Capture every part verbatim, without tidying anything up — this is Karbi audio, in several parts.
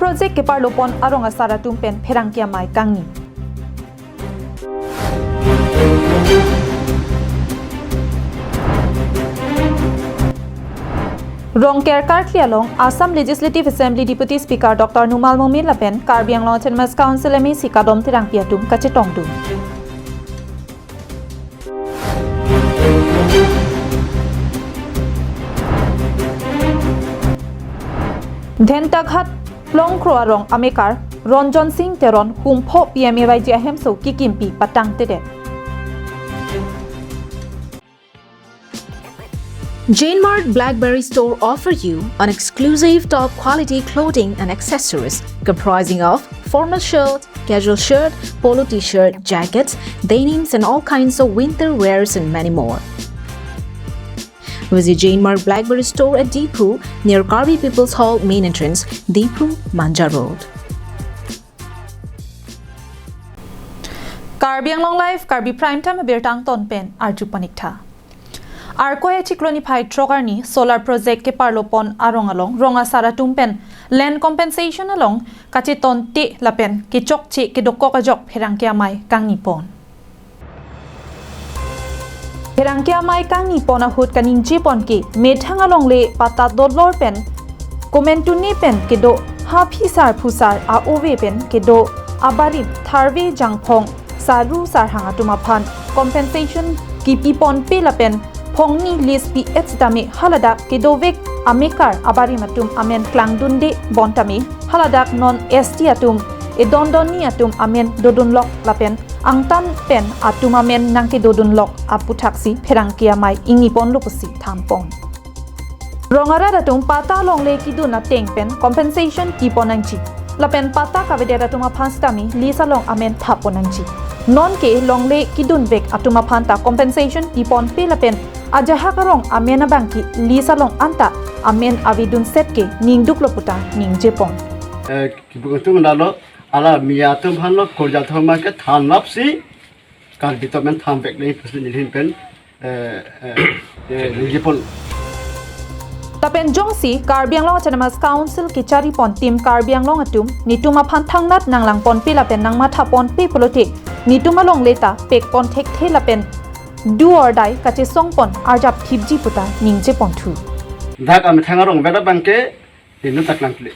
Project keparlopon arong asar atum pen pherangke amei kangni. Rongker karkli along Assam Legislative Assembly Deputy Speaker Doctor Numal Momin lapen Karbi Anglong Autonomous Council M A C Kadom Terangpi atum kachetongdun. Dhentaghat Longkro arong amekar Ronjon Singh Teron humpho P M A Y G ahemso kikimpi patangtedet. Jane Mart Blackberry Store offer you an exclusive top quality clothing and accessories comprising of formal shirt, casual shirt, polo t-shirt, jackets, denims and all kinds of winter wears and many more. Visit Jane Mart Blackberry Store at Diphu near Karbi People's Hall main entrance, Diphu, Manja Road. Karbi Anglong Live, Karbi Prime Time abirta angton pen arju paniktha. Arkoi achiklo niphai throk arni solar project keparlopon arong along rong asar atum pen land compensation along kachetonte lapen kechokche kedokok ajok pherangke amei kangnipon. Pherangke amei kangnipon ahut kaningjepon ke methang alongle patta dolor pen komentune pen kedo ha phisar phusar a-ove pen kedo abarim tharve jangphong saru sarhang atum aphan compensation kipiponpe lapen phongni lease pi-et sitame haladak kedovek amekar abarim atum amen klangdunde bontame haladak non S T atum edondonni atum amen dodunlok lapen angtan pen atum amen nangkedodunlok aputhaksi pherangke amei ingniponlo pusi thanpon. Rong arat atum patta alongle kedun ateng pen compensation kipon nangji. Lapen patta kavedet atum aphan sitame lease along amen thapon nangji. Nonke longle kedunvek atum aphan ta compensation kiponpe lapen ajahak arong amen abangke lease along anta amen avedunset ke ningduklo puta ningjepon. Eh, kipu ketung dalo, ala Miya atum aphanlo, Korja atum aphan ke thanlapsi, Karbi atum amen thanvek le pusi nelihin pen, eh, eh, eh, ningjepon. Lapen jongsi Karbi Anglong Autonomous Council kecharipon Team Karbi Anglong atum netum aphan thangnat nanglangponpe lapen nangmathaponpe pulote netum alongle ta pekpon thekthe lapen do or die kachesongpon arjap thipji puta ningjeponthu. Dak amethang arong beda abangke, inut aklangkle.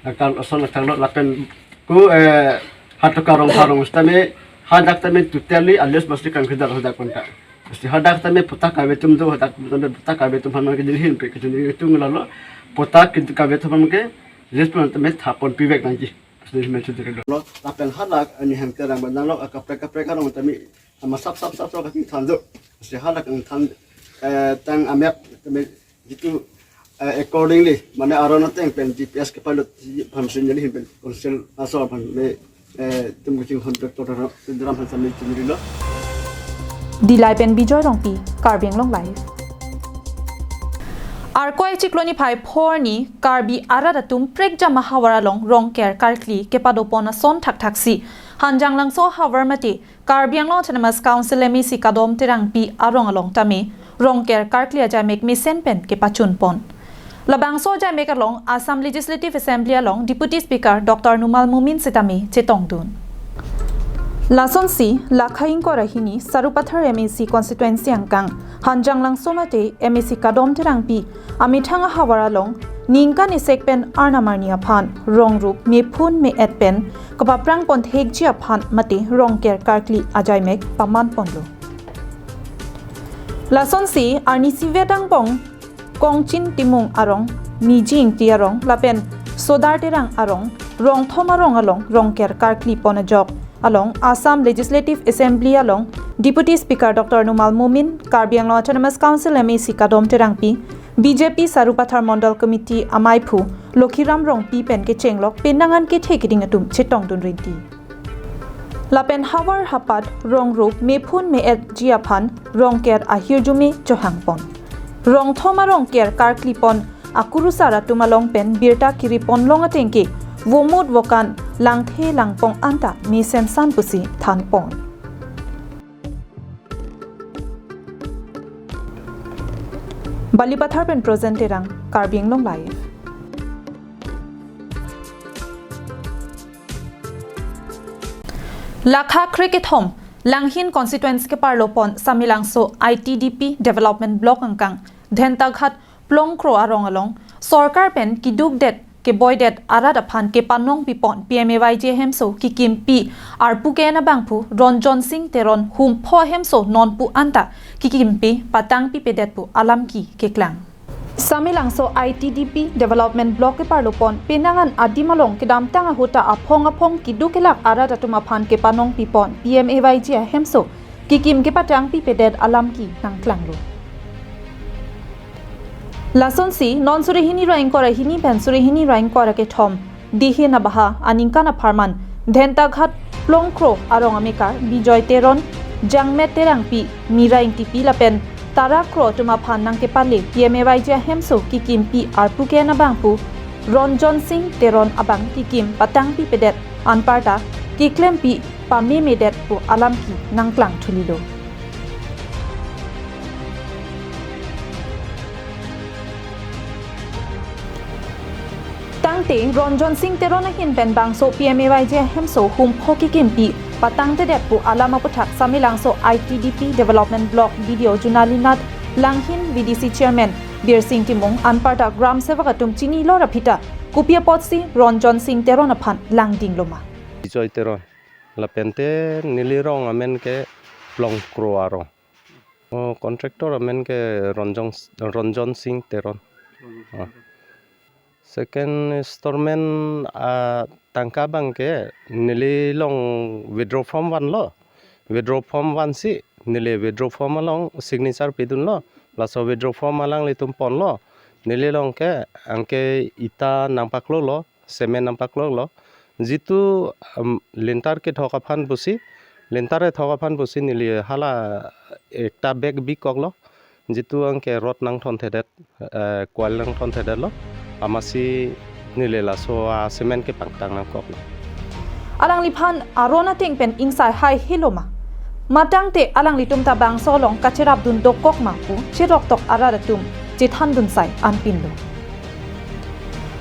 Daktar ason daktarlo lapen ko, eh, Hatoka rong pharong sitame, hadak tame totally a-lease mesti kangkhidar hadak pon ka. Mesti hadak tame patta kave atum do, hadak tame patta kave atum aphan ke nelihin pe, ke nelihin tung lalo, patta kintu kave atum aphan ke lease pon tame thapon pivek nangji. Mesti mention dikit lo. Lapen hadak ani hem terang bandang lo, kaprek kaprek arong tame, ama sap sap sap sap kaki than do. Mesti hadak ang than, eh, tang amek tame jitu, eh, accordingly, mane aron ateng pen G P S kepalot, phamsi nelihin pen council aso aphan le, eh, tum kuching contractor dram aphan sami chumrilo. Dilai pen Bijoy Rongpi, Karbi Anglong Live. Arkoi achiklo niphai phongo arni Karbi arat atum prekjam ahavar along Rongker karkli kepadopon ason thakthaksi Hanjanglangso ahavar mate Karbi Anglong Autonomous Council M A C Kadom Terangpi arong along tame Rongker karkli ajaimek mesen pen kepachunpon. Labangso ajaimek along Assam Legislative Assembly along Deputy Speaker Doctor Numal Momin sitame chetongdun. Lasonsi lakha ingkoi ra hini Sarupathar M A C constituency angkang Hanjanglangso mate M A C Kadom Terangpi amethang ahavar along ningkan isek pen arnam arni aphan rongrup mephun me-et pen kapaprangpon thekji aphan mate Rongker karkli ajaimek pamanponlo. Lasonsi arnisi vedangpon Kongchin Timung arong, Miji Ingti arong lapen Sodar Terang arong, rongthom arong along Rongker karklipon ajok along Assam Legislative Assembly along Deputy Speaker Doctor Numal Momin, Karbi Anglong Autonomous Council M A C Kadom Terangpi, B J P Sarupathar Mondol Committee ameiphu Lokhiram Rongpi pen kechenglok penang an kethe keding atum chetongdun rinti. Lapen havar hapat rongrup mephun me-etji aphan Rongker ahirjume chohangpon. Rongthom a-Rongker karklipon akurusar atum along pen birta kiripon long ateng ke vomut vokan langthe langpong anta mesensan pusi thanpon. Balipathar pen Projen Terang, Karbi Anglong Live. Lakha krekethom Langhin constituency keparlo pon Samelangso I T D P development block angkang Dhentaghat Plongkro arong along sorkar pen kidukdet keboidet arat aphan kepanong pipon P M A Y G ahemso kikimpi arpu ke-en abangphu Ronjon Sing Teron humpho ahemso nonpu anta kikimpi patangpipedetpo alam ke keklang. Samelangso I T D P development block keparlo pon penang an adim along kedamtang ahut ta aphong aphong kiduk kelak arat atum aphan kepanong pipon P M A Y G ahemso kikim kepatangpipedet alam ke nangklanglo. Lasonsi non suri hini ra ingkoi ra hini pen suri hini ra ingkoi ra kethom Dihin abaha aningkan apharman Dhentaghat Plongkro arong amekar Bijoy Teron, Jangmet Terangpi, Mira Ingtipi lapen Tara Kro atum aphan nangkepale P M A Y G ahemso kikimpi arpu ke-en abangphu Ronjon Sing Teron abang kikim patangpipedet anparta keklempi pamemedetpo alam ke nangklang thulilo. Tangte Ronjon Sing Teron ahin pen bangso P M A Y G ahemso humpho kikimpi patangtedetpo alam aputhak Samelangso I T D P development block B D O Junali Nath, Langhin V D C chairman Birsing Timung anparta gram sevak atum chinilo ra aphi ta kopi apotsi Ronjon Sing Teron aphan langdingloma. Bijoy Teron. Lapente neli rong amen ke Plongkro arong. Oh, contractor amen ke Ronjon, Ronjon Sing Teron. Oh. Second installment, ah, tangka abang ke neli along withdraw form vanlo. Withdraw form vansi neli withdraw form along signature pidunlo. Laso withdraw form alanglitum ponlo. Neli along ke anke ita nangpaklolo, cement nangpaklolo. Jitu, um, lintar kethok aphan pusi, lintar kethok aphan pusi neli hala ekta bag bikoklo. Jitu anke rod nangthonthedet, eh, coil nangthonthedetlo. Amatsi neli laso acement ke pangtang nangkoklo. Alangliphan aron ateng pen ingsai haihelo ma? Matangte alanglitum ta bangso along kacherapdun dokok ma pu cheroktok arat atum chethandunsai anpinlo.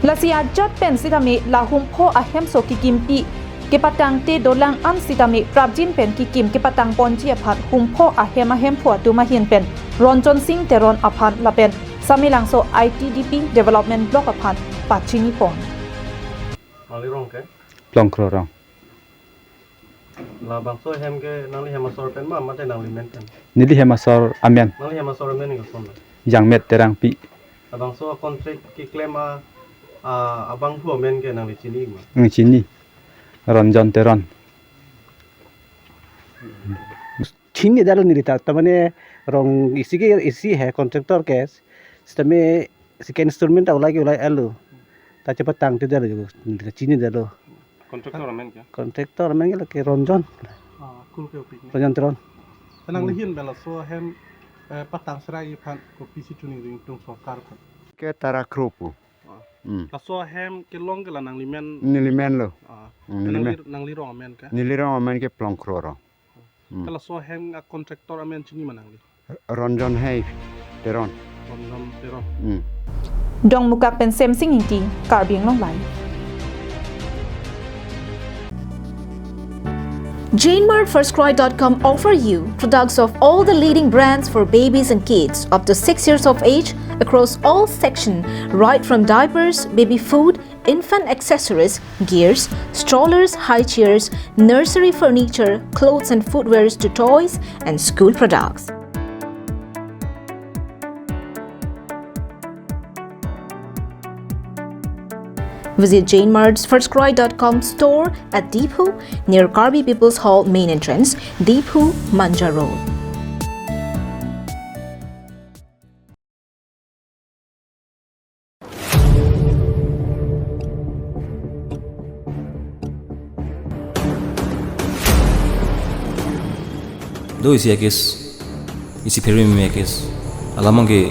Lasi ajat pen sitame la humpho ahemso kikimpi kepatangte dolang an sitame prapjin pen kikim kepatang ponji aphan humpho ahem ahemphu atum ahin pen Ronjon Sing Teron aphan lapen Samelangso I T D P development block aphan pachini pon. Nangli rong ke? Plongkro rong. Labangso hem ke nangli hem asor pen ma, mate nangli men pen? Neli hem asor amen. Nangli hem asor amen ke son la? Jangmet Terangpi. Labangso contract keklem a, a, abangphu amen ke nangli chini ma? Nang chini. Ronjon Teron. Chinidetlo neli ta, ta mane rong isi ke isi he contractor ke, sitame second installment ta ulai ke ulai-etlo. Ta chepatangtedetlo, neli ta chinidetlo. Contractor amen ke? Contractor amen ke lake Ronjon. Ah, kul ke opik ne. Ronjon Teron. Ta nangli hin bela so hem, eh, patang serai aphan kopisi chuning ring tung sorkar aphan? Ke Tara Kro pu. Ah. Hmm. Laso hem kelong ke la nangli men? Neli menlo. Ah. Hmm, ta neli nangli, men. Nangli rong amen ke? Neli rong amen ke Plongkro rong. Hmm. Ta laso hem a contractor amen chini ma nangli? Ronjon Hai Teron. Ronjon Teron. Hmm. Dongmukak pen Semsing Ingti, Karbi Anglong Live. Jane Mart First Cry dot com offer you products of all the leading brands for babies and kids up to six years of age across all section, right from diapers, baby food, infant accessories, gears, strollers, high chairs, nursery furniture, clothes and footwears to toys and school products. Visit Jane Mart's First Cry dot com store at Diphu, near Karbi People's Hall main entrance, Diphu, Manja Road. Do isi a-case, isi pherememe a-case. Alam abang ke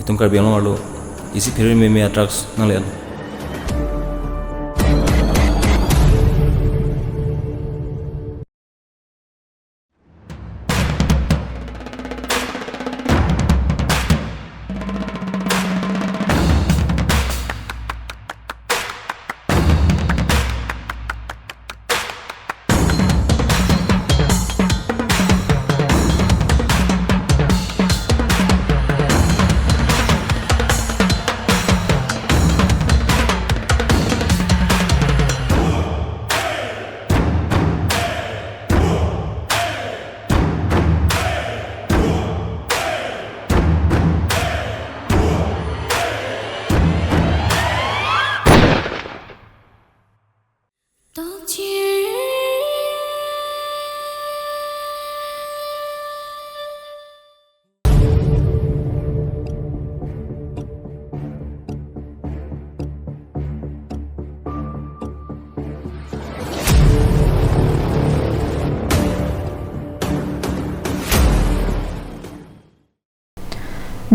itum Karbi Anglong arlo isi pherememe a-drugs nangle-etlo.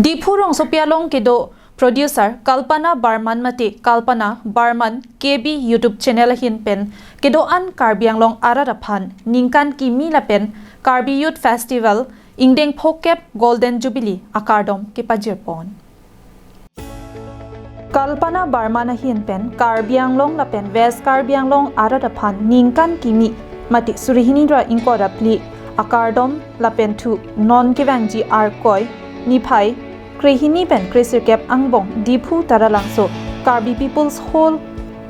Diphu rongsopi along kedo producer Kalpana Barman mate Kalpana Barman K B YouTube channel ahin pen kedo-an Karbi Anglong arat aphan ningkan kimi lapen Karbi Youth Festival ingdeng phokep Golden Jubilee akardom kepajirpon. Kalpana Barman ahin pen Karbi Anglong lapen West Karbi Anglong arat aphan ningkan kimi mate suri hini ra ingkoi ra phli akardom lapen thu non kevangji Arkoi niphai krehini pen kresirkep angbong Diphu Taralangso Karbi People's Hall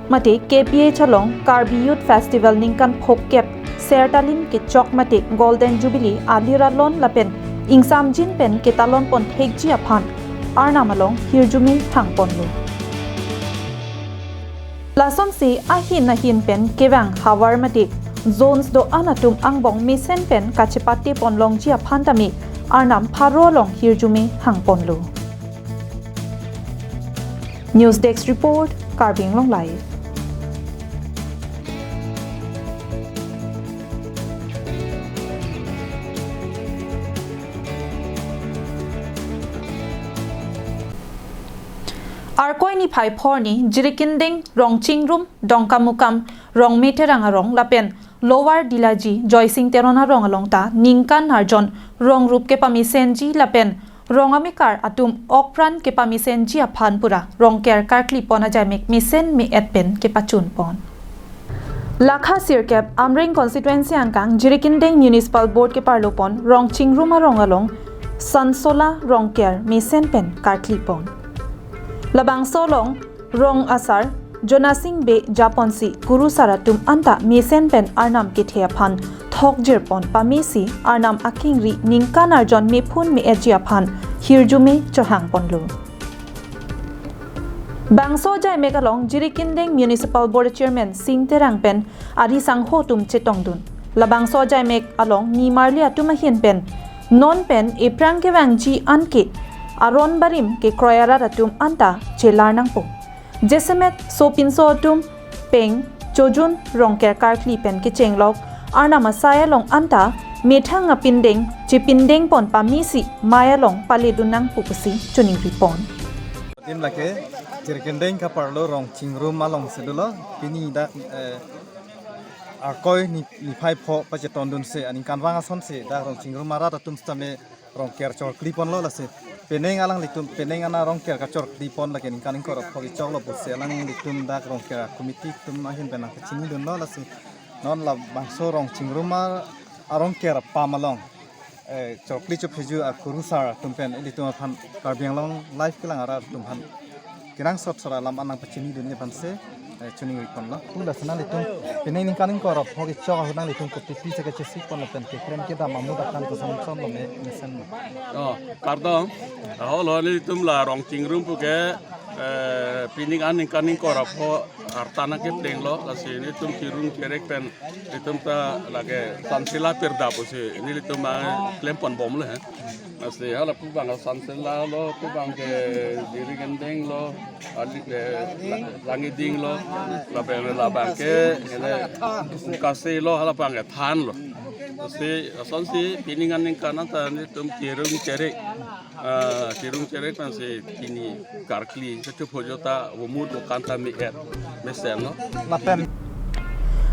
mate K P H along Karbi Youth Festival ningkan phokep Sertalin kechok mate Golden Jubilee alir alon lapen ingsamjin pen ketalon pon thekji aphan Arnam along hirjume hangponlo. Lasonsi ahin ahin pen kevang havar mate zones do-an atum angbong mesen pen kachepate ponlongji aphan tame Arnam pharo along hirjume hangponlo. News Desk Report, Karbi Anglong Live. Arkoi niphai phorni Jirikindeng, Rongchingrum, Dongkamukam, Rongmeterang arong lapen Lower Dilaji, Joysing Teron arong along ta ningkan arjon rong rup kepamesenji lapen rong amekar atum okpran kepamesenji aphan pura Rongker karkli pon ajaimek mesen me-et pen kepachun pon. Lakha sirkep Amreng constituency angkang Jirikindeng Municipal Board keparlo pon Rongchingrum arong along Sansola Rongker mesen pen karkli pon. Labangso along rong asar Jonasing Bey japonsi kurusar atum anta mesen pen Arnam kethe aphan thokjir pon pamesi Arnam akengri ningkan arjon mephun me-etji aphan hirjume chohang ponlo. Bangso ajaimek along Jirikindeng Municipal Board Chairman Sing Terang pen ari sangho atum chetongdun. Labangso ajaimek along nimarli atum ahin pen non pen ephrang kevangji anke aron barim kekroi arat atum anta chelar nangpo. Jasemet sopinso atum peng chojun Rongker karkli pen kechenglok Arnam asai along anta methang apindeng chepindeng pon pamesi mei along paledun nangpo pusi choningri pon. Adim lake Jirikindeng kaparlo Rongchingrum alongsi dolo, pini dak, eh, Arkoi ni, niphai pho pachetondunsi aningkanvang asonsi dak Rongchingrum arat atum sitame Rongker chorkli ponlo lasi. Penang alanglitum, penang ana Rongker kachorkli pon lake ningkan ingkoi ra phokep choklo pusi alanglitum dak Rongker committee atum ahin pen nangpachinidunlo lasi. Non labangso Rongchingrum arongker apam along, eh, chorkli chopheju akurusar atum pen ilitum aphan Karbi Anglong Live kelang arat atum aphan kenangsot sora alam an nangpachinidunji aphansi, eh, choningri ponlo. Pu lasi nanglitum penang ningkan ingkoi ra phokep chok ahut nanglitum kopi pi chekachesik ponlo pen keklem kedam amut akan kosonson lo me mesen lo. Oh, kardom. Aholo nelitum la Rongchingrum puke, eh, pining an ningkan ingkoi ra pho arta nangkeplenglo, lasi nelitum cherung cherek pen nelitum ta lake Sansela pirda pusi nelitum, ah, klem ponbomlo he. Lasi hala pu abang Sansela lo, pu abang ke Jirikindeng lo, ali, eh, la-, Langiding lo, labang, labang ke, ele, Ungkase lo, hala abang ke Than lo. Lasi, asonsi, pining an ningkan anta nelitum cherung cherek, ah, cherung cherek pensi pini karkli, kachophojo ta, vomut vokan ta me-et, mesen lo. Lapen.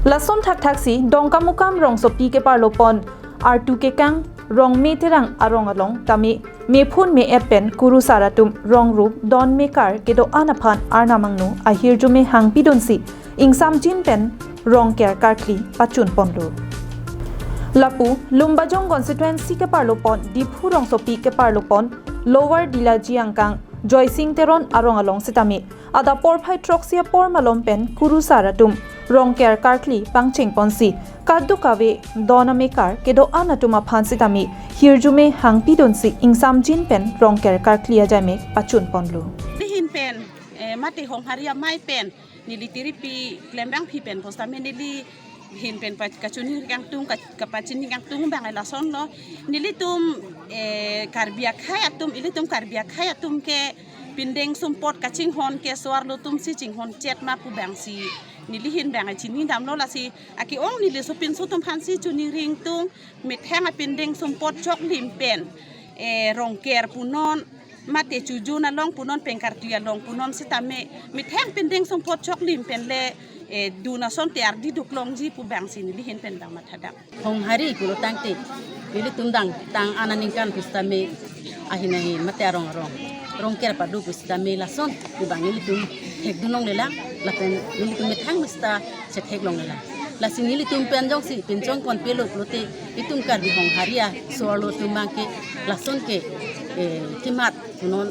Lason thakthaksi, Dongkamukam rongsopi keparlo pon, artu kekang, Rongmeterang arong along, tame, mephun me-et pen, kurusar atum, rong rup, don mekar, kedo-an aphan, Arnam angno, ahirjume hangpidunsi, ingsamjin pen, Rongker karkli, pachun ponlo. Lapu, Lumbajong constituency keparlo pon, Diphu rongsopi keparlo pon, Lower Dilaji angkang, Joysing Teron arong along sitame, adap porphai throksi apor malom pen kurusar atum Rongker karkli pangcheng ponsi, kadokave don amekar kedo-an atum aphan sitame hirjume hangpidunsi ingsamjin pen Rongker karkli ajaimek pachun ponlo. Nelihin pen, eh, mate Honghari amei pen, neli tiripi klembang phi pen, postame neli hin pen pa-, kachoningri kangtung, ka-, kapachini kangtung abang lason lo. Nelitum, eh, Karbi akhei atum, ilitum Karbi akhei atum ke pindeng sumpot kachinghon ke so-arlo atumsi chinghon chet ma pu abangsi nelihin abang chinidamlo lasi ake-ong neli sopinso atum aphansi choningri ingtung methang apindeng sumpot choklim pen, eh, Rongker punon Mate chujun along punon, peng kartui along punon sitame methang pindeng sumpot choklim pen le, eh, dun asonte ardi duk longji pu bang si neli ahin pen bang mathadam. Honghari pulo tangte, nelitum dang tang aningkan pusitame ahin ahin mate arong arong, rongker padu pusitame lason pu bang nelitum thekdun longlelang, lapen nelitum methang mista chethek longlelang. Lasi nelitum pen jongsi pinchong ponpelo pulote, itum Karbi Honghari aso-arlo atum bangke lason ke, eh, kemat punon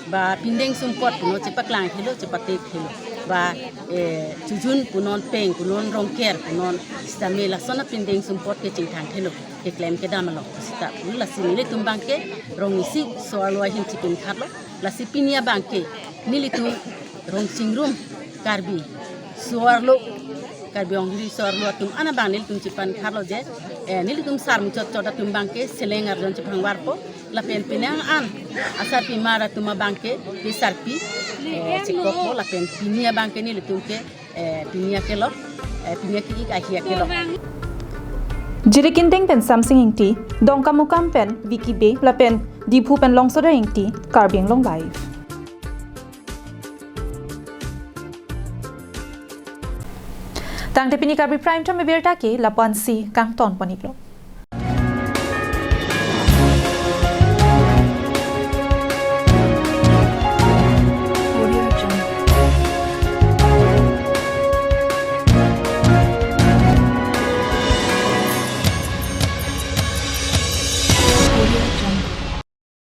ba pindeng sumpot punon chepaklang thelo, chepate thelo, ba, eh, chujun punon, peng punon, rongker punon sitame lason apindeng sumpot ke chingthang thelo, keklem kedam lo sita pu. Lasi nelitum bangke rong isi so-arlo ahin chipinkhatlo. Lasi pini abangke nelitum rong chingrum Karbi so-arlo, Karbi Honghari so-arlo atum an abang nelitum chipankhatlo je, eh, nelitum sar muchot chot atum bangke seleng arjon chepangvarpo, lapen penang an asarpimar atum abangke pe sarpi, eh, chekokpo, lapen pini abangke nelitum ke, eh, pini akelo, eh, pini ake-ik ahi akelo. Jirikinding pen Samsing Ingti, Dongkamukam pen Vicky Bey, lapen Diphu pen Longsoda Ingti, Karbi Anglong Live. Tangte pini Karbi Prime Time abirta ke lapu-an si kangton pon-iklo.